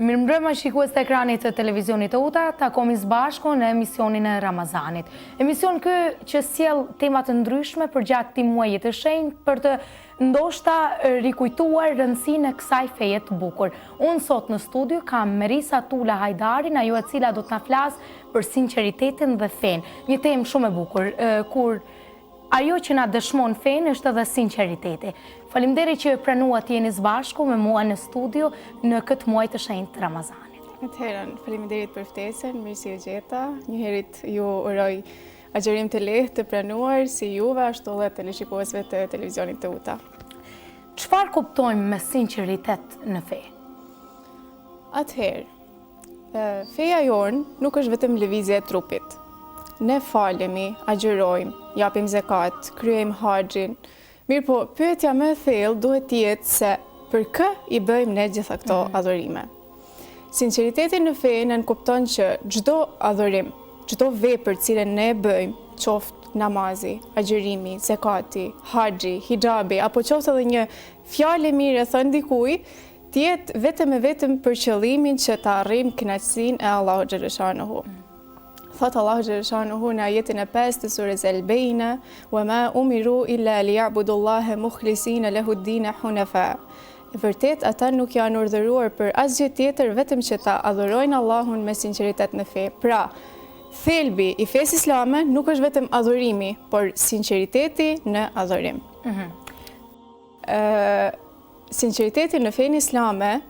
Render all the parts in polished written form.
Mirëmbrëma shikues të ekranit të televizionit Teuta, takohemi së bashku në emisionin e Ramazanit. Emision ky që sjell tema të ndryshme përgjatë këtij muaji të shenjtë për të ndoshta rikujtuar rëndësinë e kësaj feje të bukur. Unë sot në studio kam Merisa Tula Hajdarin, ajo e cila do të na flasë për sinqeritetin dhe fenë. Një temë shumë e bukur, kur Ajo që na dëshmon fenë është edhe sinqeriteti. Faleminderit që pranuat të jeni së bashku me mua në studio në këtë muaj të shenjtë të Ramazanit. Atëherë, faleminderit për ftesën, mirë se ju gjeta. Njëherit ju uroj agjërim të lehtë të pranuar si juve ashtu edhe teleshikuesve të televizionit Teuta. Çfarë kuptojmë me sinqeritet në fe? Atëherë, Feja jonë nuk është vetëm lëvizje e trupit. Ne falemi, agjërojmë, japim zekat, kryejmë haxhin. Mirëpo, pyetja më e thellë duhet të jetë se për kë i bëjmë ne gjitha këto mhm. adhurime. Sinqeriteti në fe nënkupton që çdo adhurim, çdo vepër të cilën ne e bëjmë, qoftë namazi, agjërimi, zekati, haxhi, hixhabi apo qoftë edhe një fjalë e mirë e thënë dikujt, Të jetë vetëm e vetëm për qëllimin që të arrijmë kënaqësinë e Allahut xheleshanuhu. Thotë Allahu xheleshanuhu në ajetin e 5 të sures El-Bejine, "Wa ma umiru illa liya'budullaha mukhlisina lahu ad-din hunafa." Vërtet ata nuk janë urdhëruar për asgjë tjetër vetëm që ta adhurojnë Allahun me sinqeritet në fe. Pra, thelbi i fesë islame nuk është vetëm adhurimi, por sinqeriteti në adhurim. Mm -hmm. Sinqeriteti në fenë islame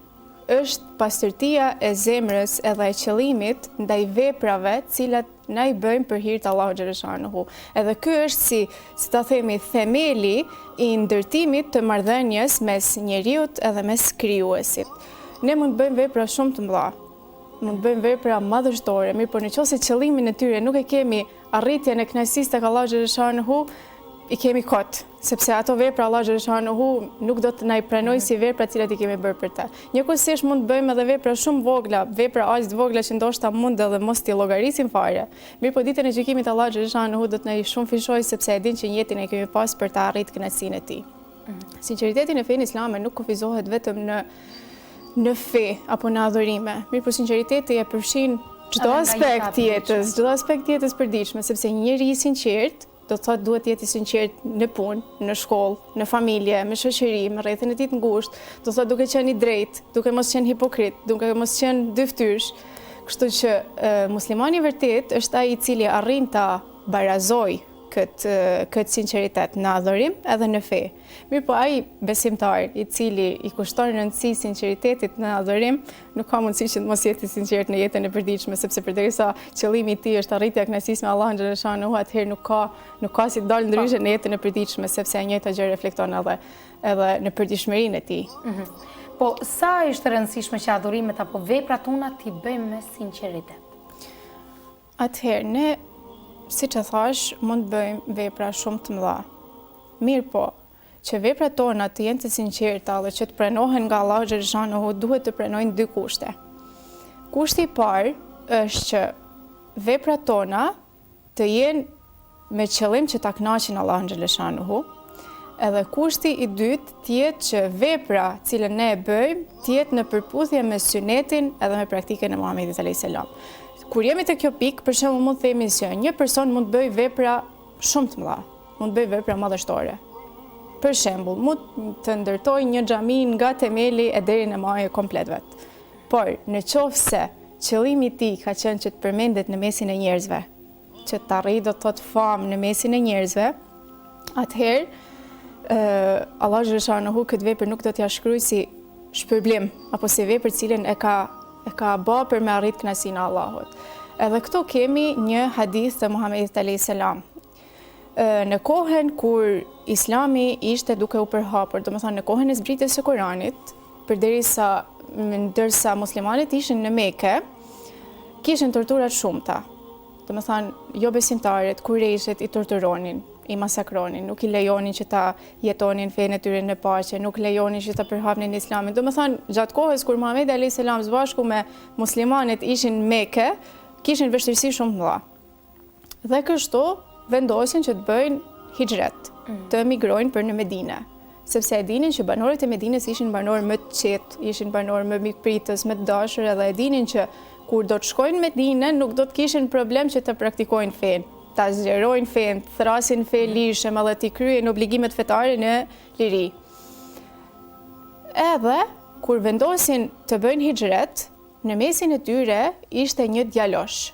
është pastërtia e zemrës edhe e qëllimit ndaj veprave të cilat na i bëjmë për hir të Allahut xheleshanuhu. Edhe ky është si, si ta themi, themeli i ndërtimit të marrëdhënies mes njeriut edhe mes krijuesit. Ne mund të bëjmë vepra shumë të mëdha, mund të bëjmë vepra madhështore, mirëpo në qoftë se qëllimin e tyre nuk e kemi arritjen e kënaqësisë tek Allahu xheleshanuhu, i kemi kot, sepse ato vepra Allahu xheleshanuhu nuk do të na i pranojë si vepra të cilat i kemi bërë për të. Njëkohësisht mund të bëjmë edhe vepra shumë vogla, vepra aq të vogla që ndoshta mund edhe mos t'i llogarisim fare. Mirëpo ditën e gjykimit Allahu xheleshanuhu do të na i shumëfishojë sepse e din që nijetin e kemi pas për ta arritë kënaqësinë e tij. Sinqeriteti në fenë islame nuk kufizohet vetëm në në fe apo në adhurime. Mirëpo sinqeriteti e përfshin çdo aspekt të jetës, çdo aspekt të jetës përditshme, sepse një njeri i sinqertë Do të thotë duhet të jetë i sinqertë në punë, në shkollë, në familje, me shoqëri, me rrethin e tij të ngushtë, do të thotë duke qenë i drejtë, duke mos qenë hipokrit, duke mos qenë dyftyrsh. Kështu që muslimani i vërtetë është ai i cili arrin ta barazojë këtë këtë sinqeritet në adhurim edhe në fe. Mirëpo ai besimtar i cili i kushton rëndësi sinqeritetit në adhurim, nuk ka mundësi që të mos jetë i sinqertë në jetën e përditshme, sepse përderisa qëllimi i tij është arritja e kënaqësisë me Allahun xheleshanuhu, atëherë nuk ka nuk ka si të dalë ndryshe po. në jetën e përditshme, sepse e njëjta gjë reflekton edhe edhe në përditshmërinë e tij. Mhm. Po sa është e rëndësishme që adhurimet apo veprat tona t'i bëjmë me sinqeritet? Atëherë, ne, siç e thashë, mund të bëjmë vepra shumë të mëdha. Mirëpo, që veprat tona të jenë të sinqerta dhe që të pranohen nga Allahu xheleshanuhu, duhet të pranojnë dy kushte. Kushti i parë është që veprat tona të jenë me qëllim që ta kënaqin Allahun xheleshanuhu, edhe kushti i dytë të jetë që vepra të cilën ne e bëjmë të jetë në përputhje me synetin edhe me praktikën e Muhamedit alayhis salam. Kur jemi te kjo pikë, për shembull mund të themi se një person mund të bëjë vepra shumë të mëdha, mund të bëjë vepra madhështore. Për shembull, mund të ndërtojë një xhami nga themeli e deri në majë komplet vet. Por, në qoftë se qëllimi i tij ka qenë që të përmendet në mesin e njerëzve, që të arrijë do të thotë famë në mesin e njerëzve, atëherë Allahu xheleshanuhu këtë vepër nuk do t'ia shkruajë si shpërblim apo si vepër të cilën e ka e ka ba për me arrit kënaqësinë e Allahut. Edhe këtu kemi një hadith të Muhamedit alayhis salam. Në kohën kur Islami ishte duke u përhapur, domethënë në kohën e zbritjes së Kuranit, përderisa ndërsa muslimanët ishin në Mekë, kishin tortura të shumta. Domethënë, jobesimtarët, kurejshët i torturonin, i masakronin, nuk i lejonin që ta jetonin fenë e tyre në paqe, nuk lejonin që ta përhapnin Islamin. Domethënë, gjatë kohës kur Muhamedi alayhis salam së bashku me muslimanët ishin në Mekë, kishin vështirësi shumë të mëdha. Dhe kështu vendosin që të bëjnë hixhret, mm. të migrojnë për në Medine. Sepse e dinin që banorët e Medinës ishin banorë më të qetë, ishin banorë më mikpritës, më të dashur edhe e dinin që kur do të shkojnë në Medinë nuk do të kishin problem që të praktikojnë fenë, ta zgjerojnë fenë, të thërrasin n'fe lirshëm edhe t'i kryejnë obligimet fetare në liri. Edhe kur vendosin të bëjnë hixhret, në mesin e tyre ishte një djalosh.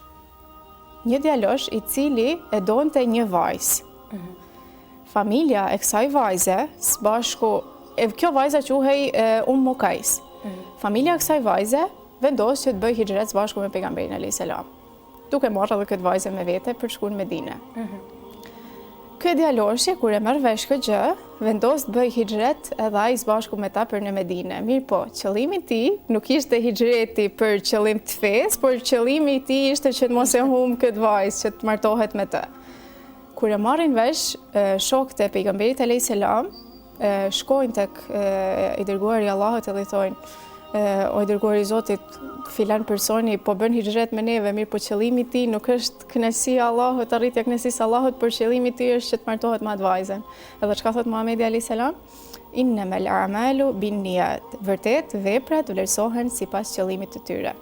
Një djalosh i cili e donte një vajzë. Mhm. Familja e kësaj vajze, së bashku, e kjo vajza quhej Ummu Kajs. Mhm. Familja e kësaj vajze vendos që të bëjë hixhret së bashku me pejgamberin alayhis salam. Duke marrë edhe këtë vajzë me vete për të shkuar në Medinë. Mhm. Ky djaloshi kur e merr vesh këtë gjë, vendos të bëjë hixhret edhe ai së bashku me ta për në Medinë. Mirëpo, qëllimi i tij nuk ishte hixhreti për qëllim të fesë, por qëllimi i tij ishte që të mos e humb këtë vajzë, që të martohet me të. Kur e marrin vesh shokët e pejgamberit alayhis salam, shkojnë tek i dërguari i Allahut edhe i thonë o i dërguari i Zotit, filan personi po bën hixhret me neve, mirëpo qëllimi i tij nuk është kënaqësia e Allahut, arritja e kënaqësisë së Allahut, por qëllimi i tij është që të martohet me atë vajzën. Edhe çka thotë Muhamedi alayhis salam? Innamal a'malu binniyat. Vërtet veprat vlerësohen sipas qëllimit të tyre.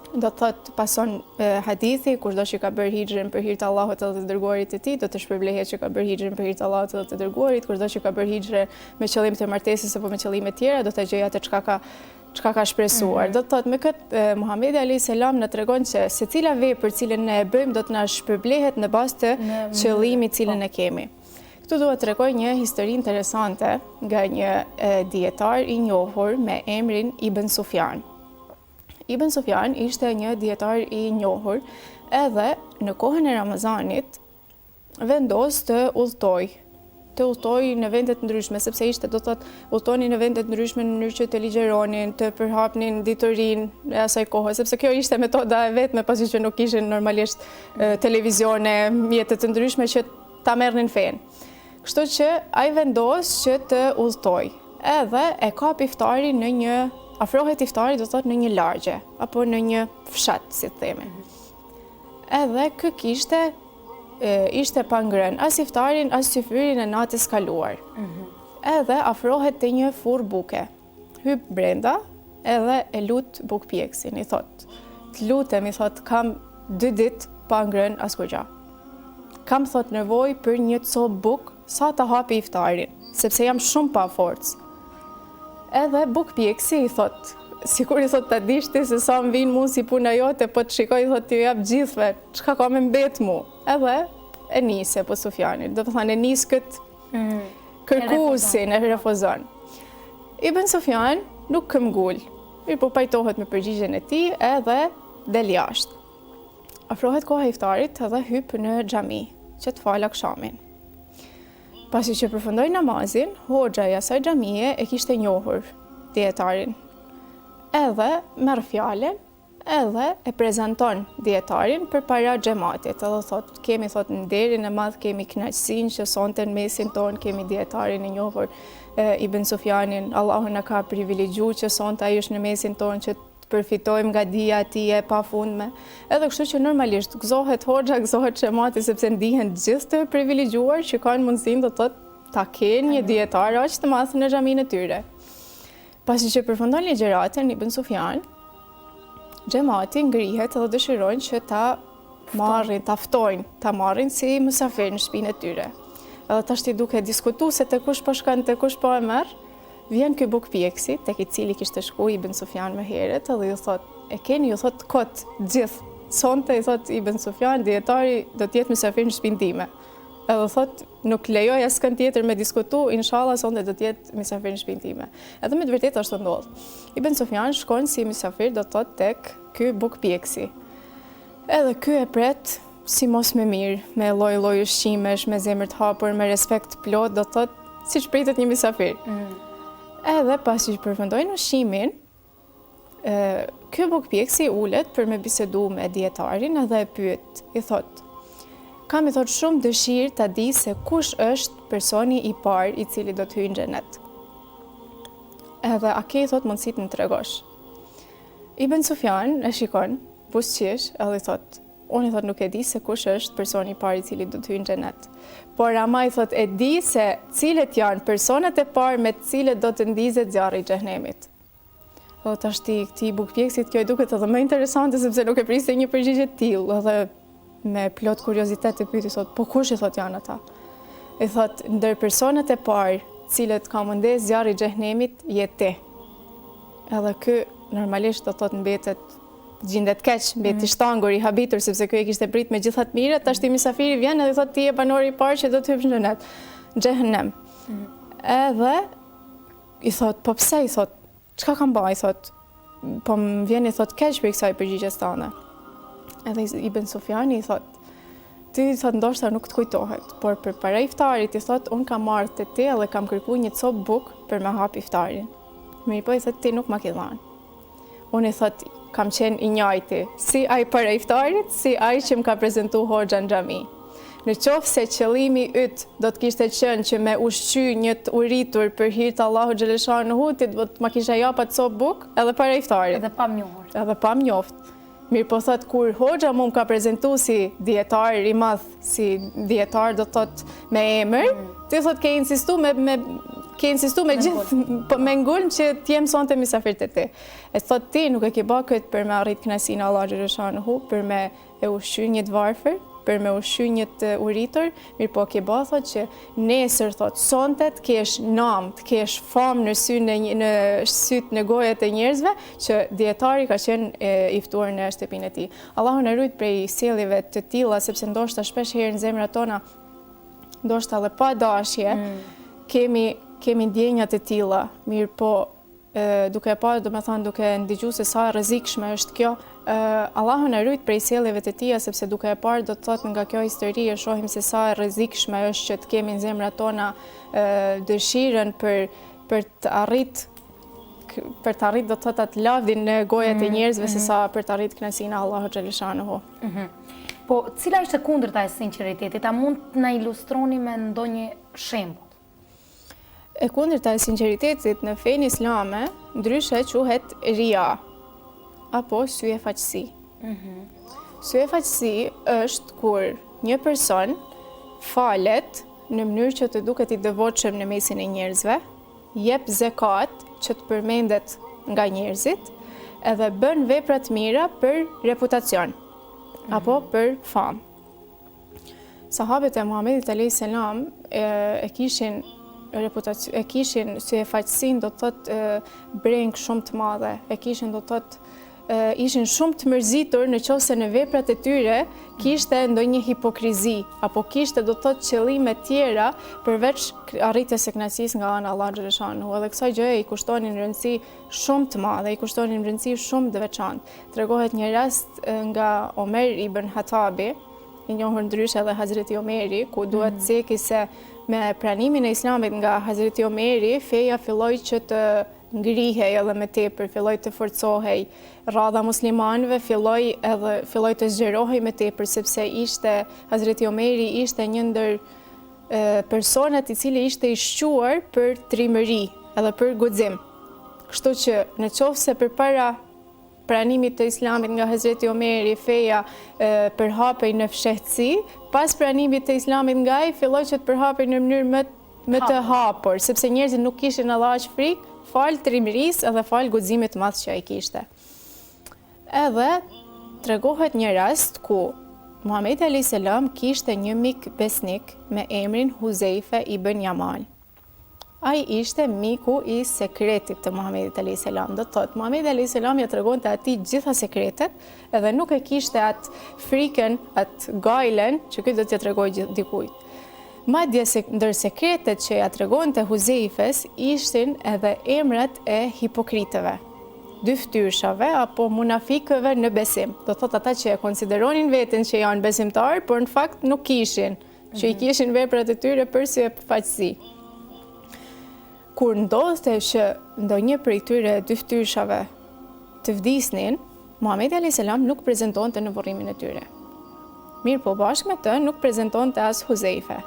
Do të thotë pason hadithi, kushdo që ka bërë hixhrën për hir të Allahut edhe të dërguarit të tij, do të shpërblehet që ka bërë hixhrën për hir të Allahut edhe të dërguarit, kushdo që ka bërë hixhrën me qëllim të martesës apo me qëllime tjera, do të gjejë atë çka ka çka ka shpresuar. Mm -hmm. Do të thotë me këtë Muhamedi alayhis salam na tregon që secila vepër cilën ne e bëjmë do të na shpërblehet në bazë të qëllimit cilin po. e kemi. Këtu dua të tregoj një histori interesante nga një dijetar i njohur me emrin Ibn Sufjan. Ibn Sufjan ishte një dijetar i njohur edhe në kohën e Ramazanit vendos të udhëtojë, të udhëtojë në vende të ndryshme, sepse ishte do të thotë udhëtonin në vende të ndryshme në mënyrë që të ligjëronin, të përhapnin diturinë e asaj kohe, sepse kjo ishte metoda e vetme pasi që nuk ishin normalisht televizione, mjete të ndryshme që ta merrnin fenë. Kështu që ai vendos që të udhëtojë. Edhe e kap iftarin në një afrohet iftari do të thotë në një lagje apo në një fshat, si të themi. Edhe ky kishte ishte pa ngrënë as iftarin, as syfyrin e natës kaluar. Mm -hmm. Edhe afrohet te një furrë buke. Hyp brenda edhe e lut bukëpjekësin, i thot, të lutem, i thot, kam dy ditë pa ngrënë askurgja. Kam thot nevojë për një copë bukë sa ta hapi iftarin, sepse jam shumë pa forcë. Edhe bukëpjekësi i thot, sikur i thot ta dish ti se sa më vijnë mu si puna jote, po të shikoj i thot t'ju jap gjithve, çka ka me mbet mu. Edhe e nis Ebu Sufjanin, do të thonë e nis këtë mm. kërkusin e refuzon. Ibn Sufjan nuk këmbgul, mirëpo pajtohet me përgjigjen e tij edhe del jashtë. Afrohet koha e iftarit dhe hyp në xhami, që të falë akshamin. Pasi që përfundoi namazin, hoxha i asaj xhamie e kishte njohur dijetarin. Edhe merr fjalën, edhe e prezanton dijetarin përpara xhematit, edhe thot, kemi thot nderin e madh, kemi kënaqësinë që sonte në mesin tonë kemi dijetarin e njohur Ibn Sufjanin, Allahu na ka privilegju që sonte ai është në mesin tonë që të përfitojmë nga dija e tij e pafundme. Edhe kështu që normalisht gëzohet hoxha, gëzohet xhemati sepse ndihen të gjithë të privilegjuar që kanë mundësinë do të thotë ta kenë një dijetar aq të madh në xhaminë e tyre. Pasi që përfundon ligjëratën Ibn Sufjan, xhemati ngrihet dhe dëshirojnë që ta marrin, ta ftojnë, ta marrin si mysafir në shtëpinë e tyre. Edhe tashti duke diskutu se te kush po shkon, te kush po e merr, Vjen ky bukëpjekësi, tek i cili kishte shku Ibn Sufjan më herët edhe ju thotë, e keni ju thotë kot gjithë, sonte i thotë Ibn Sufjan, dijetari do të jetë mysafir në shtëpinë time. Edhe thotë, nuk lejoj askënd tjetër me diskutu, inshallah sonte do të jetë mysafir në shtëpinë time. Edhe me të vërtetë ashtu ndodh. Ibn Sufjan shkon si mysafir do të thotë tek ky bukëpjekësi. Edhe ky e pret si mos më mirë, me lloj-lloj ushqimesh, me zemër të hapur, me respekt të plotë, do të thotë siç pritet një mysafir. Mm. Edhe pasi që përfundojnë ushqimin, ky bukëpjekësi ulet për me bisedu me dijetarin edhe e pyet, i thot, kam i thot shumë dëshirë ta di se kush është personi i parë i cili do të hyjë në xhenet. Edhe a ke i thot mundësi të më tregosh. Ibn Sufjan e shikon, buzëqesh edhe i thot. Unë i thotë nuk e di se kush është personi i parë i cili do të hyjë në xhenet. Por ama i thotë e di se cilët janë personat e parë me të cilët do të ndizet zjarri i xhehenemit. Dhe tashti këtij bukëpjekësit kjo i duket edhe më interesante sepse nuk e priste një përgjigje të tillë edhe me plot kuriozitet e pyeti thotë, po kush i thotë janë ata? I thotë ndër personat e parë cilët ka m'u ndez zjarri i xhehenemit je ti. Edhe ky normalisht do thotë mbetet gjindet keq, mbet i mm. shtangur, i habitur, sepse ky e kishte prit me gjitha të mirat, tashti mysafiri vjen edhe i thotë ti je banori i parë që do të hypsh në xhenet, në xhehenem. Mm. Edhe i thotë, po pse i thotë, çka kam ba, i thotë, po më vjen i thotë keq prej kësaj përgjigjes tane. Edhe Ibn Sufjani i thotë, ti i thotë ndoshta nuk të kujtohet, por përpara iftarit i thotë, unë kam ardhë te ti edhe kam kërku një copë bukë për me hap iftarin. Mirëpo i thotë, ti nuk ma ke dhanë. Unë i thotë, kam qenë i njajti, si ai para iftarit, si ai që më ka prezentu hoxha në xhami. Në qoftë se qëllimi yt do të kishte qenë që me ushqy një të uritur për hir të Allahut xheleshanuhu, ti do të ma kishe jap atë copë bukë edhe para iftarit. Edhe pa m'njohur. Edhe pa m'njoft. Mirëpo thotë, kur hoxha mu më ka prezentu si dijetar i madh, si dijetar do të thotë me emër, mm. ti thotë ke insistu me, me ke insistu me gjithë, po me ngulm që të jem sonte mysafir te ti. E thotë ti nuk e ke ba këtë për me arrit kënaqësinë e Allahut xheleshanuhu, për me e ushqy një të varfër, për me ushqy një të uritur, mirëpo ke ba thotë që nesër thotë sonte të kesh nam, të kesh famë në sy në, në sytë në gojët e njerëzve, që dijetari ka qenë e, i ftuar në shtëpinë e tij. Allahu na rujt prej sjelljeve të tilla, sepse ndoshta shpesh herë në zemrat tona, ndoshta edhe pa dashje, mm. kemi kemi ndjenja të tilla, mirëpo duke e pa, domethanë, duke ndigju se sa e rrezikshme është kjo, Allahu na rujt prej sjelljeve të tilla, sepse duke e parë do të thotë nga kjo histori e shohim se sa e rrezikshme është që të kemi në zemrat tona dëshirën për për të arrit për të arrit do të thotë atë lavdin në gojët e mm, njerëzve se mm. sa për të arrit kënaqësinë e Allahut xheleshanuhu. Mhm. Po, cila është e kundërta e sinqeritetit? A mund të na ilustroni me ndonjë shembull? E kundërta e sinqeritetit në fenë islame ndryshe quhet ria apo syefaqësi. Mm -hmm. Syefaqësi është kur një person falet në mënyrë që të duket i devotshëm në mesin e njerëzve, jep zekat që të përmendet nga njerëzit, edhe bën vepra të mira për reputacion mm -hmm. apo për famë. Sahabët e Muhamedit alayhis salam e, e kishin reputacion e kishin syefaqësinë do të thotë brengë shumë të madhe, e kishin do të thotë ishin shumë të mërzitur në qoftë se në veprat e tyre kishte ndonjë hipokrizi apo kishte do të thotë qëllime tjera përveç arritjes së kënaqësisë nga ana e Allahut xheleshanuhu. Edhe kësaj gjëje i kushtonin rëndësi shumë të madhe, i kushtonin rëndësi shumë të veçantë. Tregohet një rast nga Omer ibn Hatabi, i njohur ndryshe edhe Hazreti Omeri, ku duhet mm. ceki se me pranimin e Islamit nga Hazreti Omeri, feja filloi që të ngrihej edhe më tepër, filloi të forcohej. Radha e muslimanëve filloi edhe filloi të zgjerohej më tepër sepse ishte Hazreti Omeri ishte një ndër personat i cili ishte i shquar për trimëri edhe për guxim. Kështu që në qoftë se përpara pranimit të Islamit nga Hazreti Omeri, feja përhapej në fshehtësi, pas pranimit të Islamit nga ai filloi që të përhapej në mënyrë më më të hapur, sepse njerëzit nuk kishin edhe aq frikë, falë trimërisë edhe falë guximit të madh që ai kishte. Edhe tregohet një rast ku Muhamedi alayhis salam kishte një mik besnik me emrin Huzejfe ibn Jaman. Ai ishte miku i sekretit të Muhamedit alayhis salam. Do të thotë, Muhamedi alayhis salam ia tregonte atij gjitha sekretet, edhe nuk e kishte atë frikën, atë gajlen që ky do t'ia tregojë dikujt. Madje se ndër sekretet që ia tregonte Huzejfes ishin edhe emrat e hipokritëve, dyftyrshave apo munafikëve në besim. Do të thotë ata që e konsideronin veten që janë besimtarë, por në fakt nuk ishin. Që i mhm. kishin veprat e tyre për syefaqësi. Kur ndodhte që ndonjë prej tyre dyftyrshave të vdisnin, Muhamedi alayhis salam nuk prezentonte në vorrimin e tyre. Mirëpo bashkë me të nuk prezentonte as Huzejfe.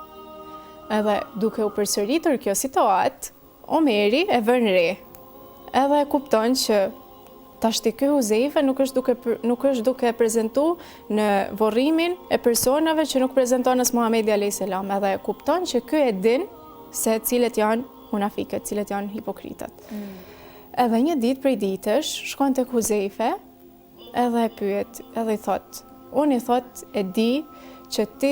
Edhe duke u përsëritur kjo situatë, Omeri e vën re. Edhe e kupton që. Tashti ky Huzeife nuk është duke nuk është duke prezentu në vorrimin e personave që nuk prezenton as Muhamedi alayhis salam, edhe e kupton që ky e din se cilët janë munafikët, cilët janë hipokritët. Mm. Edhe një ditë prej ditësh shkon tek Huzeife, edhe e pyet, edhe i thot, unë i thot e di që ti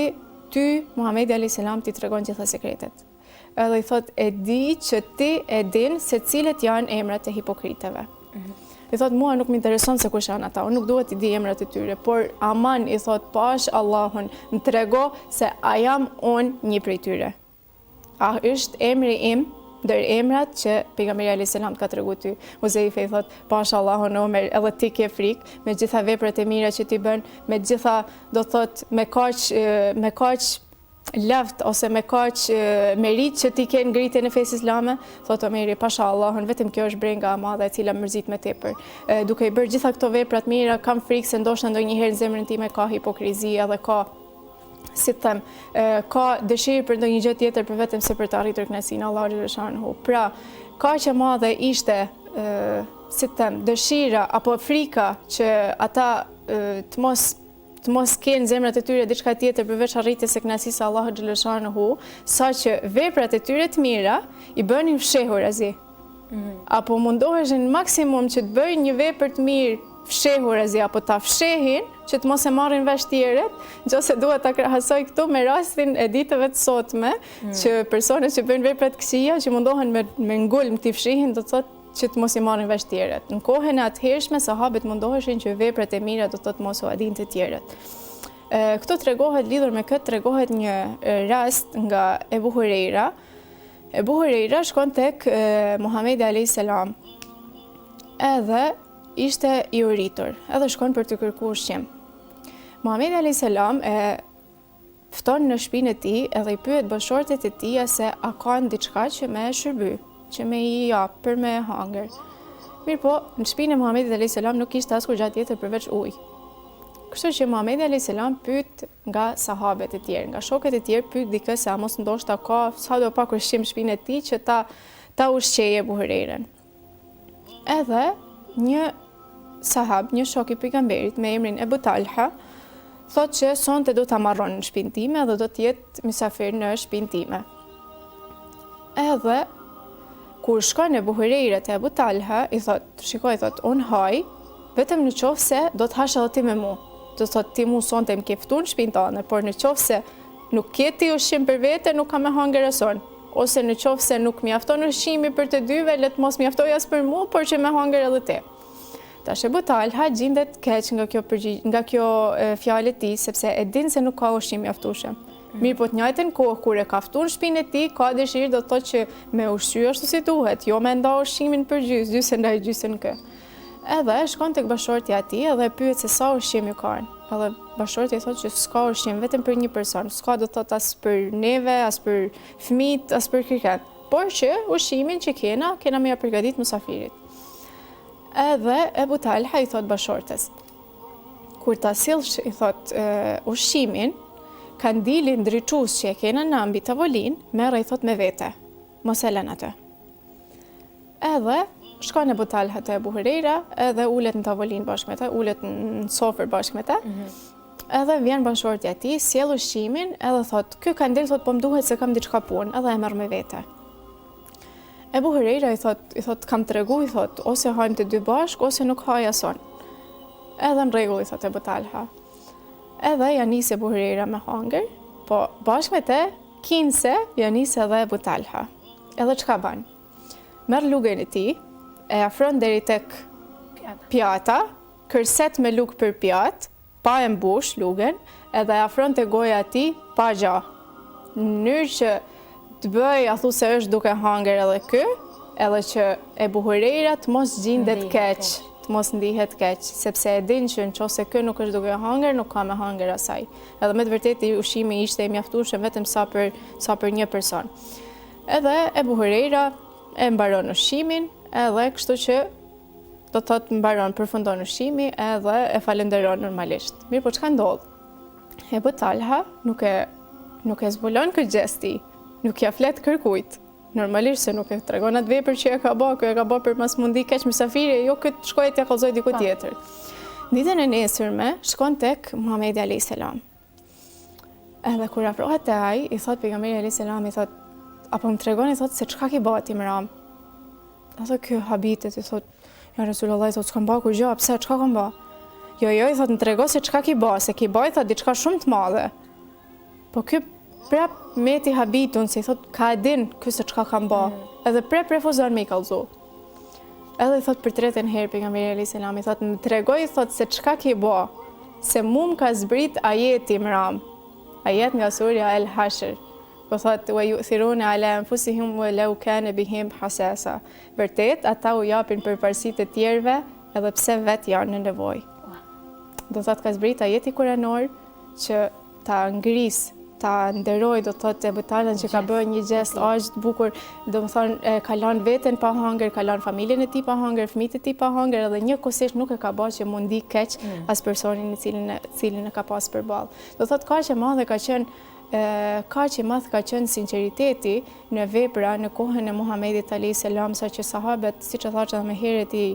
ty Muhamedi alayhis salam t'i tregon gjitha sekretet. Edhe i thot e di që ti e din se cilët janë emrat e hipokritëve. Mm -hmm. I thot mua nuk më intereson se kush janë ata, unë nuk dua t'i di emrat e tyre, por aman i thot pash Allahun, më trego se a jam unë një prej tyre. A është emri im ndër emrat që pejgamberi alayhis salam të ka tregu ty. Huzeife i thot, pash Allahun Omer, edhe ti ke frikë me gjitha veprat e mira që ti bën, me gjitha do thot me kaq me kaq lavd ose me kaq meritë që ti ke në ngritjen e fesë islame, thotë Omeri, pasha Allahun, vetëm kjo është brenga e madhe e cila më mërzit më tepër. Duke i bërë gjitha këto vepra të mira, kam frikë se ndoshta ndonjëherë në zemrën time ka hipokrizi edhe ka si të them, ka dëshirë për ndonjë gjë tjetër për vetëm se për të arritur kënaqësinë e Allahut xheleshanuhu. Pra, kaq e madhe ishte si të them, dëshira apo frika që ata të mos të mos kenë në zemrat e tyre diçka tjetër përveç arritjes së kënaqësisë së Allahut xheleshanuhu, saqë veprat e tyre të mira i bënin fshehurazi. Mm. Apo mundoheshin maksimum që të bëjnë një vepër të mirë fshehurazi apo ta fshehin që të mos e marrin vesh tjerët, nëse dua ta krahasoj këtu me rastin e ditëve të sotme, mm. që personat që bëjnë vepra të këqija, që mundohen me me ngulm t'i fshehin, do të thotë që të mos i marrin vesh tjerët. Në kohën e atëhershme sahabët mundoheshin që veprat e mira do të thotë mos ua dinë të tjerët. Këtu tregohet lidhur me këtë tregohet një rast nga Ebu Hurejra. Ebu Hurejra shkon tek Muhamedi alayhis salam. Edhe ishte i uritur, edhe shkon për të kërkuar ushqim. Muhamedi alayhis salam e fton në shpinë e tij edhe i pyet bashkëshortet e tija se a kanë diçka që me e shërby, që me i jap për me hangër. Mirëpo, në shpinë e Muhamedit alayhis salam nuk kishte askurgja tjetër përveç ujë. Kështu që Muhamedi alayhis salam pyet nga sahabet e tjerë, nga shokët e tjerë pyet dikë se a mos ndoshta ka sado pak ushqim në shpinë e tij që ta ta ushqejë Ebu Hurejrën. Edhe një sahab, një shok i pejgamberit me emrin Ebu Talha, thotë që sonte do ta marr në shpinë time dhe do të jetë mysafir në shpinë time. Edhe kur shkon Ebu Hurejra te Ebu Talha, i thotë, shiko i thotë, unë haj, vetëm në qoftë se do të hash edhe ti me mu. Do të thotë, ti mu sonte më ke ftu në shpinë tane, por në qoftë se nuk ke ti ushqim për vete, nuk kam me hangër as unë. Ose në qoftë se nuk mjafton ushqimi për të dyve, le të mos mjaftojë as për mu, por që me hangër edhe ti. Tash Ebu Talha gjindet keq nga kjo përgjigj, nga kjo fjalë e tij, sepse e din se nuk ka ushqim mjaftueshëm. Mm. Mirëpo të njëjtën kohë kur e ka ftu në shpinë e tij, ka dëshirë do të thotë që me ushqy ashtu si duhet, jo me nda ushqimin për gjysë, gjysën ai gjysën ky. Edhe shkon tek bashkëshortja e tij edhe e pyet se sa ushqim ju kanë. Edhe bashkëshortja i thotë që s'ka ushqim vetëm për një person, s'ka do të thotë as për neve, as për fëmijët, as për kërkënd. Por që ushqimin që kena, kena me ja përgatit musafirit. Edhe Ebu Talha i thotë bashkëshortes, kur ta sillsh i thotë ushqimin, kandilin ndriçues që e kena na mbi tavolinë, merre i thotë me vete, mos e lën atë. Edhe shkon Ebu Talha te Ebu Hurejra, edhe ulet në tavolinë bashkë me të, ulet në sofër bashkë me të. Mm -hmm. Edhe vjen bashkëshortja e tij, sjell ushqimin, edhe thot, ky kandil thot po më duhet se kam diçka punë, edhe e merr me vete. Ebu Hurejra i thot, i thot kam tregu, i thot, ose hajmë të dy bashkë, ose nuk haj as unë. Edhe në rregull i thot Ebu Talha. Edhe ja nis Ebu Hurejra me hangër, po bashkë me te, kinse ja nis edhe Ebu Talha. Edhe çka ban? Merr lugën e tij, e afron deri tek pjata, kërset me lugë për pjatë, pa e mbush lugën, edhe e afron te goja e tij pa gja. Në mënyrë që të bëjë a thu se është duke hangër edhe ky, edhe që Ebu Hurejra të mos gjindet keq, të mos ndihet keq, sepse e din që në qoftë se ky nuk është duke hangër, nuk ka me hangër as ai. Edhe me të vërtetë ushqimi ishte i mjaftueshëm vetëm sa për sa për një person. Edhe Ebu Hurejra e mbaron ushqimin, edhe kështu që do të thotë mbaron, përfundon ushqimi edhe e falënderon normalisht. Mirëpo çka ndodh? Ebu Talha nuk e nuk e zbulon këtë gjest, nuk ja flet kërkujt. Normalisht se nuk e tregon atë vepër që e ka ba, ky e ka ba për mos m'u ndi keq mysafiri, jo këtë të shkojë t'ja kallzojë diku po. tjetër. Ditën e nesërme, shkon tek Muhammedi a.s. Edhe kur afrohet te ai, i thot pejgamberi a.s. i thot, a po më tregon i thot se çka ki ba ti mram. Edhe ky habitet i thot, ja Resulullah, i thot, s'kam ba kurgjo, pse, çka kam ba? Jo, jo, i thot, më trego se çka ki ba, se ki ba, i thot, diçka shumë të madhe. Po ky prap meti habitun se i thot ka e din ky se çka kam ba. Mm. Edhe prap refuzon me i kallzu. Edhe i thot për tretën herë pejgamberi alayhis salam i thot më trego i thot se çka ke ba. Se mu më ka zbrit ajeti mram. Ajet nga surja El Hashr. Po thot wa yu'thiruna ala anfusihim wa law kana bihim hasasa. Vërtet ata u japin përparësi të tjerëve edhe pse vet janë në nevojë. Do thot ka zbrit ajeti kuranor që ta ngrisë, ta nderojë, do të thotë Ebu Talhan që ka bërë një gjest aq të bukur, domethënë e ka lënë veten pa hangër, ka lënë familjen e tij pa hangër, fëmijët e tij pa hangër edhe njëkohësisht nuk e ka bërë që m'u ndi keq mm. as personin i cilin e cilin e ka pas përballë. Do thotë kaq e madhe ka qenë kaq i madh ka qenë sinqeriteti në vepra në kohën e Muhamedit alayhis salam saqë sahabët siç e thashë edhe më herët i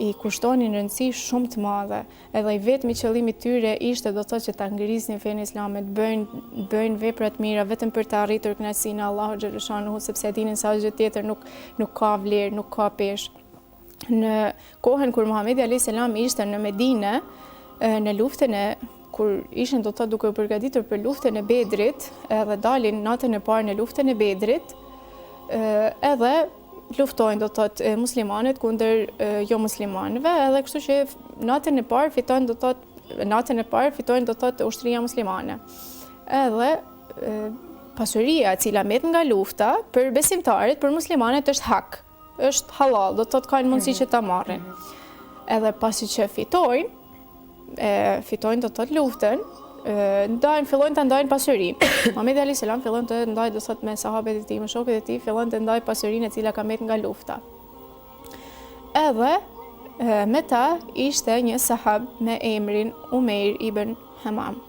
i kushtonin rëndësi shumë të madhe. Edhe i vetmi qëllim i tyre ishte do të thotë që ta ngrisnin fenë islame, të bëjnë bëjnë vepra të mira vetëm për të arritur kënaqësinë e Allahut xhaleshanuhu, sepse e dinin se asgjë tjetër nuk nuk ka vlerë, nuk ka peshë. Në kohën kur Muhamedi alayhis salam ishte në Medinë, në luftën e kur ishin do të thotë duke u përgatitur për luftën e Bedrit, edhe dalin natën e parë në luftën e Bedrit, edhe luftojnë do të thotë muslimanët kundër jo muslimanëve, edhe kështu që natën e parë fiton do të thotë natën e parë fitojnë do të thotë ushtria muslimane. Edhe pasuria e cila met nga lufta për besimtarët, për muslimanët është hak, është halal, do të thotë kanë mundësi mhm. që ta marrin. Mhm. Edhe pasi që fitojnë, e fitojnë do të thotë luftën, ndajnë, fillojnë të ndajnë pasurinë. Muhamedi alayhis salam fillon të ndajë do thotë me sahabët e tij, me shokët e tij, fillon të ndajë pasurinë e cila ka mbet nga lufta. Edhe me ta ishte një sahab me emrin Umeir ibn Hamam.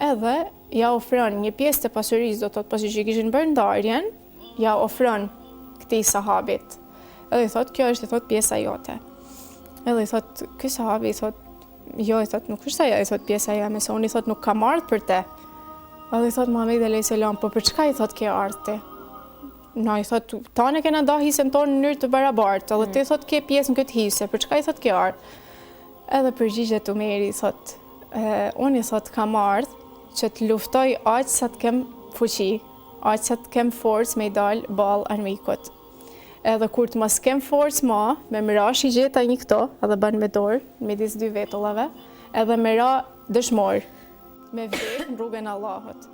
Edhe ja ofron një pjesë të pasurisë, do të thotë pasi që kishin bërë ndarjen, ja ofron këtij sahabit. Edhe i thot, kjo është i thot pjesa jote. Edhe i thot, ky sahabi i thot, jo i thot, nuk është ajo, i thot pjesa jeme, se unë i thot nuk kam ardhë për te. Edhe i thot Muhamedi alayhis salam, po për çka i thot ke ardhë ti? Na i thot, tanë e kena da hisen tonë në mënyrë të barabartë, edhe ti i thot ke pjesë në këtë hise, për çka i thot ke ardhë? Edhe përgjigjet Umeri i thot, unë i thot kam ardhë që të luftoj aq sa të kem fuqi, aq sa të kem forcë me i dalë ballë armikut. Edhe kur të mos kem forcë ma, me më ra shigjeta një këto, edhe bën me dorë, midis dy vetullave, edhe me ra dëshmor, me vdek në rrugën e Allahut.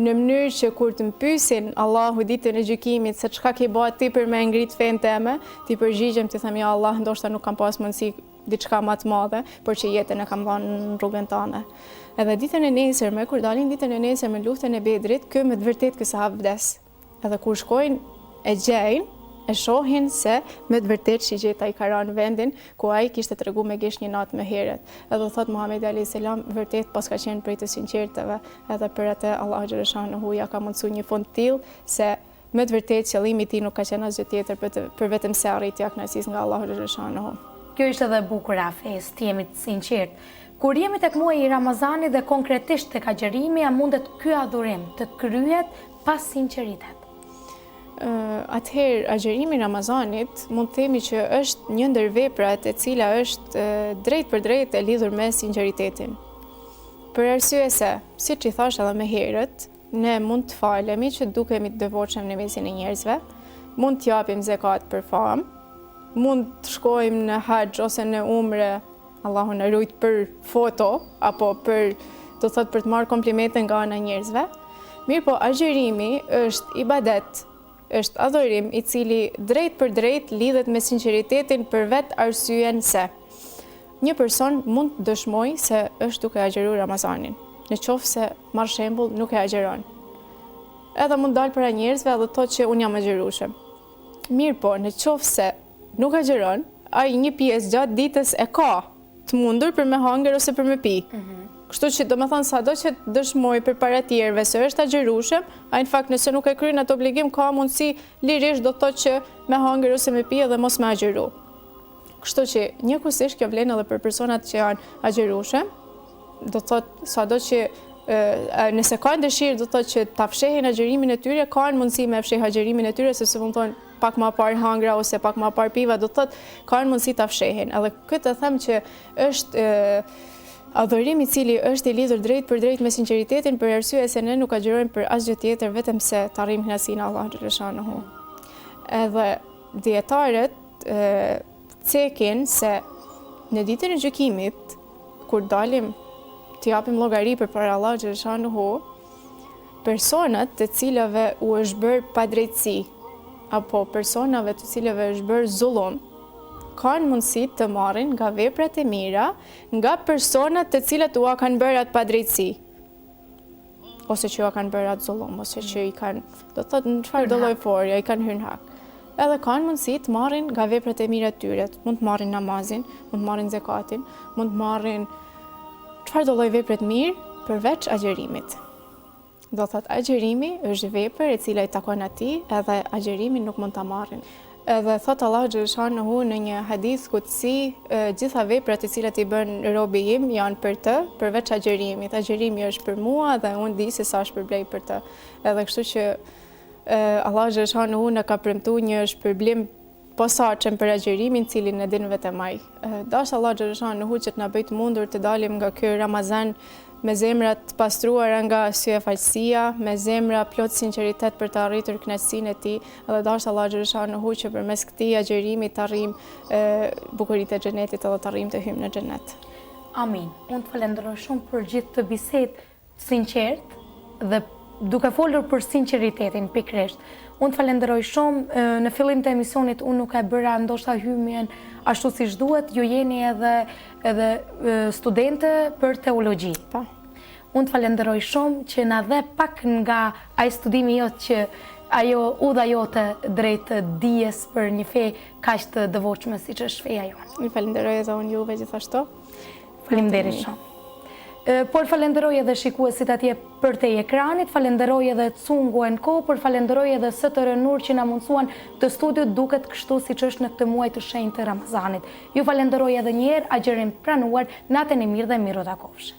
Në mënyrë që kur të më pyesin Allahu ditën e gjykimit se çka ke ba ti për me ngrit fenë teme, t'i përgjigjem t'i them ja Allah, ndoshta nuk kam pas mundësi diçka ma të madhe, por që jetën e kam dhënë në rrugën tënde. Edhe ditën e nesërme, kur dalin ditën e nesërme në luftën e Bedrit, ky me të vërtetë ky sahab vdes. Edhe kur shkojnë e gjejnë, e shohin se me të vërtetë shigjeta i ka ra në vendin ku ai kishte tregu me gisht një natë më herët. Edhe thot Muhamedi alayhis salam, vërtet paska qenë prej të sinqertëve, edhe për atë Allahu xhaleshanuhu ja ka mundësu një fund të tillë se Me të vërtetë qëllimi i tij nuk ka qenë asgjë tjetër për të, për vetëm se arritja e kënaqësisë nga Allahu xhaleshanuhu. Kjo ishte edhe e bukura e fesë, të jemi të sinqertë. Kur jemi tek muaji i Ramazanit dhe konkretisht tek agjërimi, a mundet ky adhurim të kryhet pa sinqeritet? Atëherë, agjërimi i Ramazanit mund të themi që është një ndër veprat e cila është drejtpërdrejt e lidhur me sinqeritetin. Për arsye se, siç i thashë edhe më herët, Ne mund të falemi që dukemi të devotshëm në mesin e njerëzve, mund të japim zekat për famë, mund të shkojmë në haxh ose në umre, Allahu na rujt për foto apo për do të thotë për të marrë komplimente nga ana e njerëzve. Mirëpo agjërimi është ibadet, është adhurim i cili drejtpërdrejt lidhet me sinqeritetin për vetë arsyen se një person mund të dëshmojë se është duke agjëruar Ramazanin, në qoftë se marr shembull nuk e agjëron. Edhe mund të dalë para njerëzve edhe të thotë që unë jam agjërueshëm. Mirëpo, në qoftë se nuk agjëron, ai një pjesë gjatë ditës e ka të mundur për me hangër ose për me pi. Mm -hmm. Kështu që domethënë sado që të dëshmojë përpara tjerëve se është agjërueshëm, ai në fakt nëse nuk e kryen atë obligim ka mundësi lirisht do të thotë që me hangër ose me pi edhe mos me agjëru. Kështu që njëkohësisht kjo vlen edhe për personat që janë agjërueshëm, do të thotë sado që nëse kanë dëshirë do të thotë që ta fshehin agjërimin e tyre, kanë mundësi me fsheh agjërimin e tyre sepse mund thonë pak ma parë hangra ose pak ma parë piva, do të thotë kanë mundësi ta fshehin. Edhe këtë e them që është adhurim i cili është i lidhur drejtpërdrejt me sinqeritetin për arsye se ne nuk agjërojmë për asgjë tjetër vetëm se të arrijmë kënaqësinë e Allahut xheleshanuhu. Edhe dijetarët cekin se në ditën e gjykimit kur dalim të japim llogari përpara Allahut xheleshanuhu, personat të cilëve u është bërë padrejtësi apo personave të cilëve është bërë zullum, kanë mundësi të marrin nga veprat e mira nga personat të cilët ua kanë bërë atë padrejtësi ose që ua kanë bërë atë zullum ose që i kanë, do të thotë në çfarëdo lloj forme, i kanë hyrë në hak. Edhe kanë mundësi të marrin nga veprat e mira të tyre, mund të marrin namazin, mund të marrin zekatin, mund të marrin çfarëdo lloj vepre të mirë përveç agjërimit. Do thotë agjërimi është vepër e cila i takon atij, edhe agjërimin nuk mund ta marrin. Edhe thotë Allahu xheleshanuhu në një hadith kudsi, gjitha veprat të cilat i bën robi im janë për të, përveç agjërimit. Agjërimi është për mua dhe unë di se sa shpërblej për të. Edhe kështu që Allahu xheleshanuhu na ka premtu një shpërblim posaçëm për agjërimin, cilin e din vetëm ai. Dashtë Allahu xheleshanuhu që të na bëjë të mundur të dalim nga ky Ramazan me zemra të pastruara nga syefaqësia, me zemra plot sinqeritet për të arritur kënaqësinë e tij, dhe dashtë Allahu xheleshanuhu që përmes këtij agjërimi të arrijmë bukuritë e xhenetit edhe të arrijmë të hyjmë në xhenet. Amin. Unë të falenderoj shumë për gjithë këtë bisedë sinqertë dhe duke folur për sinqeritetin pikërisht. Unë të falenderoj shumë, në fillim të emisionit unë nuk e bëra ndoshta hymjen ashtu siç duhet, ju jeni edhe edhe studente për teologji. Po. Unë të falenderoj shumë që na dhe pak nga ai studimi jot që ajo udha jote drejt dijes për një fe kaq të devotshme siç është feja jonë. Ju falenderoj edhe unë juve gjithashtu. Faleminderit shumë. Por falenderoj edhe shikuesit atje përtej ekranit, falenderoj edhe Cungu and Co, por falenderoj edhe STR Nur që na mundësuan këtë studio duket kështu siç është në këtë muaj të shenjtë të Ramazanit. Ju falenderoj edhe një herë, agjërim të pranuar, natën e mirë dhe mirutakofshim.